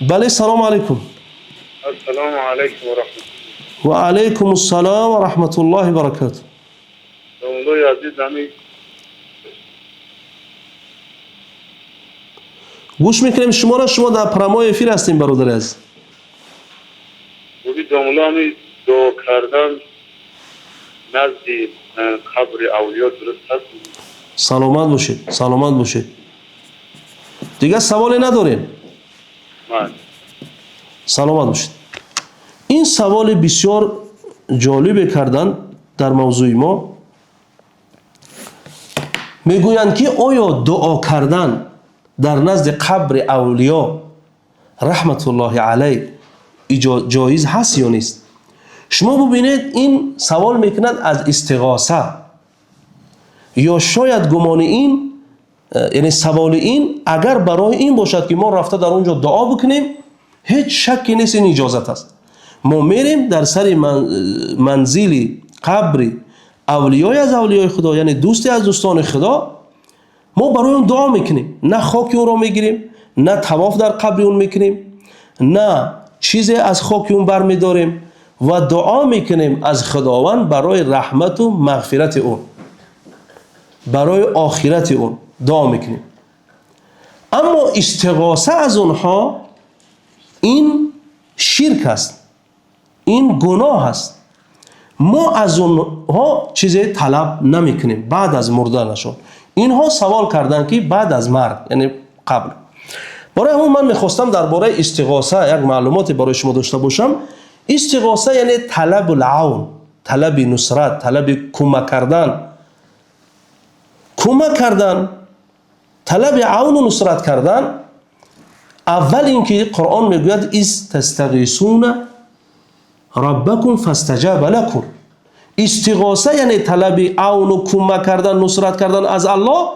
Бале, салому алайкум. Ассалому алайкум ва раҳматуллоҳ. Ва алайкум ассалом ва раҳматуллоҳи баракатуҳ. Домуллои азиз, ҳамин Гӯш мекунем шуморо, шумо дар прямой эфир ҳастем, бародари азиз. Буди домулло, ҳамин дуо кардан назди қабри авлиё дуруст аст? Саломат бошед, саломат бошед. Дигар саволе надорем? Ман. Саломат бошед. Ин саволи бисёр ҷолибе карданд дар мавзӯи мо. Мегӯянд ки оё дуо кардан дар назди қабри авлиё раҳматуллоҳи алайҳ ҷоиз ҳаст ё нест? Шумо бубинед, ин савол мекунад аз истиғоса, ё шояд гумони ин, яъне саволи ин агар барои ин бошад, ки мо рафта дар он ҷо дуо бикунем, ҳеҷ шакке нест, ин иҷозат аст. Мо мерем дар сари манзили қабри авлиёи аз авлиёи Худо, яъне дӯсте аз дӯстони Худо, мо барои он дуо мекунем, на хоки ӯро мегирем, на тавоф дар қабри он мекунем, на чизе аз хоки он бармедорем ва дуо мекунем аз Худованд барои раҳмату мағфирати ӯ, барои охирати ӯ дуо мекунем. Аммо истиғоса аз онҳо ин ширк аст, ин гуноҳ аст. Мо аз онҳо чизе талаб намекунем баъд аз мурданашон. Инҳо савол карданд, ки баъд аз марг, яъне қабл. Барои ҳамон ман мехостам дар бораи истиғоса як маълумоте барои шумо дошта бошам. Истиғоса яъне талабул авн, талаби нусрат, талаби кӯмак кардан, кӯмак кардан, талаби авну нусрат кардан. Аввал ин ки Қуръон мегӯяд: из тастағисуна раббакум фастаҷаба лакум. Истиғоса яъне талаби авну кӯмак кардан, нусрат кардан аз Аллоҳ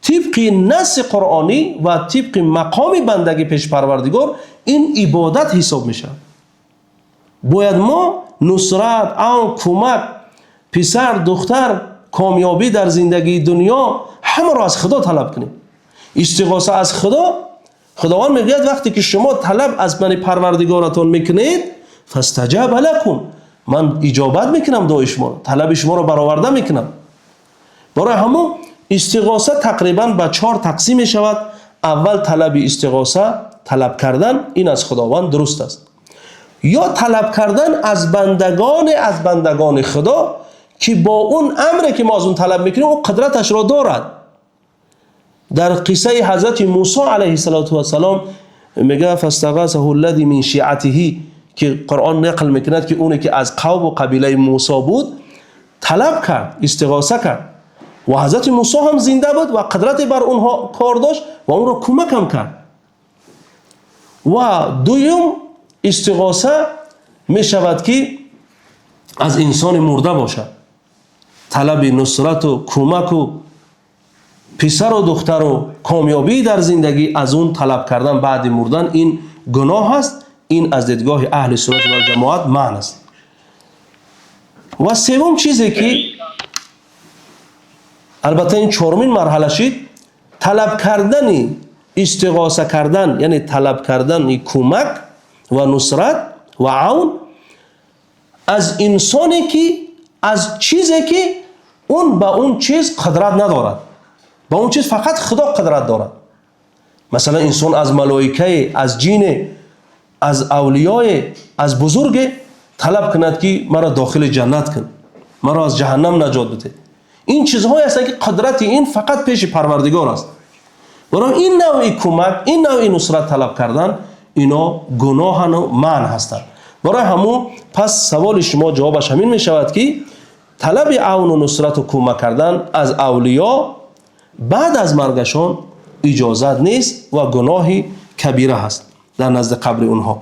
тибқи насси қуръонӣ ва тибқи мақоми бандагӣ пеши Парвардигор ин ибодат ҳисоб мешавад. Бояд мо нусрат, авн, кӯмак, писар, духтар, комёбӣ дар зиндагии дунё ҳамаро аз Худо талаб кунем. Истиғоса аз Худо. Худованд мегӯяд: вақте ки шумо талаб аз мани Парвардигоратон мекунед, фастаҷаба лакум, ман иҷобат мекунам дуои шуморо, талаби шуморо бароварда мекунам. Барои ҳамон истиғоса тақрибан ба чор тақсим мешавад. Аввал, талаби истиғоса талаб кардан ин аз Худованд дуруст аст, ё талаб кардан аз бандагоне, аз бандагони Худо, ки бо он амре ки мо аз он талаб мекунем, ӯ қудраташро дорад. Дар қиссаи ҳазрати Мусо алайҳиссалоту вассалом мегӯяд: фастағасаҳу аллази мин шиатиҳи, ки Қуръон нақл мекунад, ки оне ки аз қавму қабилаи Мусо буд, талаб кард, истиғоса кард ва ҳазрати Мусо ҳам зинда буд ва қудрате бар онҳо кор дошт ва онро кӯмак ҳам кард. Ва дуюм, истиғоса мешавад, ки аз инсони мурда бошад, талаби нусрату кӯмаку писару духтару комёбӣ дар зиндагӣ аз он талаб кардан баъди мурдан ин гуноҳ аст. Ин аз дидгоҳи аҳли суннат валҷамоат манъ аст. Ва севум чизе ки албатта ин чорумин марҳала шид, талаб кардани истиғоса кардан, яъне талаб кардани кӯмак ва нусрат ва авн аз инсоне ки, аз чизе ки он ба он чиз қудрат надорад, ба он чиз фақат Худо қудрат дорад. Масалан, инсон аз малоикае, аз ҷине, аз авлиёе, аз бузурге талаб кунад, ки маро дохили ҷаннат кун, маро аз ҷаҳаннам наҷот бидеҳ. Ин чизҳое ҳастанд, ки қудрати ин фақат пеши Парвардигор аст. Барои ин навъи кӯмак, ин навъи нусрат талаб кардан, ино гуноҳану манъ ҳастанд. Барои ҳамун пас саволи шумо ҷавобаш ҳамин мешавад, ки талаби авну нусрату кӯмак кардан аз авлиё баъд аз маргашон иҷозат нест ва гуноҳи кабира ҳаст дар назди қабри онҳо.